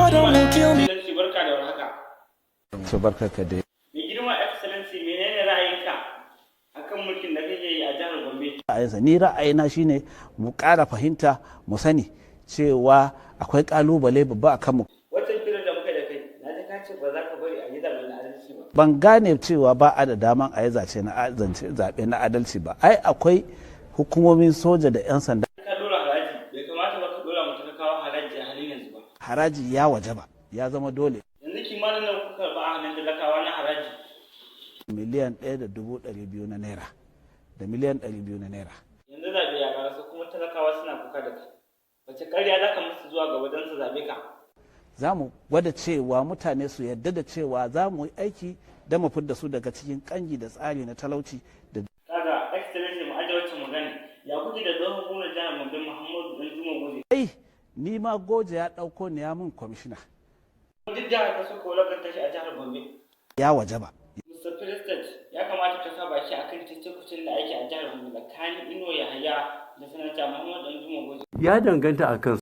Boredom will kill me. Excellency, barka da warhaka. To, barka ka dai. Mai girma Excellency, menene ra'ayinka akan mulkin da kake yi a jihar Gombe? Ra'ayinsa, ni ra'ayina shine mu ƙara fahimta, mu sani cewa akwai ƙalubale babba a kanmu. Wata kira da muka da kai, na ji ka ce ba za ka bari a yi zaɓe na adalci ba. Ban gane cewa ba a da daman a yi zaɓe na adalci ba. Ai akwai hukumomin soja da 'yan sanda. Ka dora haraji, bai kamata ba ka dora mu talakawa haraji a halin yanzu ba. Haraji ya wajaba, ya zama dole. Yanzu kimanin nawa kuka karɓa a hannun talakawa na haraji? 1,200,000 na naira da miliyan 200 na naira. Yanzu zaɓe ya karasa kuma talakawa suna kuka da kai. Wace ƙarya za ka musu zuwa gaba don su zaɓe ka? Za mu gwada cewa mutane su yarda da cewa za mu yi aiki don mu fidda su daga cikin kangi da tsari na talauci da Kaga, Excellency, mu aje wacce magana. Ya kuke da tsohon gwamnan jihar Gombe, Muhammadu Danjuma Goje? Ai ni ma Goje ya ɗauko ni ya mun kwamishina. Duk da haka suka wulakanta shi a jihar Gombe. Ya wajaba. Mr. President, ya kamata ka sa baki akan cece-kucen da ake a jihar Gombe tsakanin Inuwa Yahaya da Sanata Muhammadu Danjuma Goje. Ya danganta a kan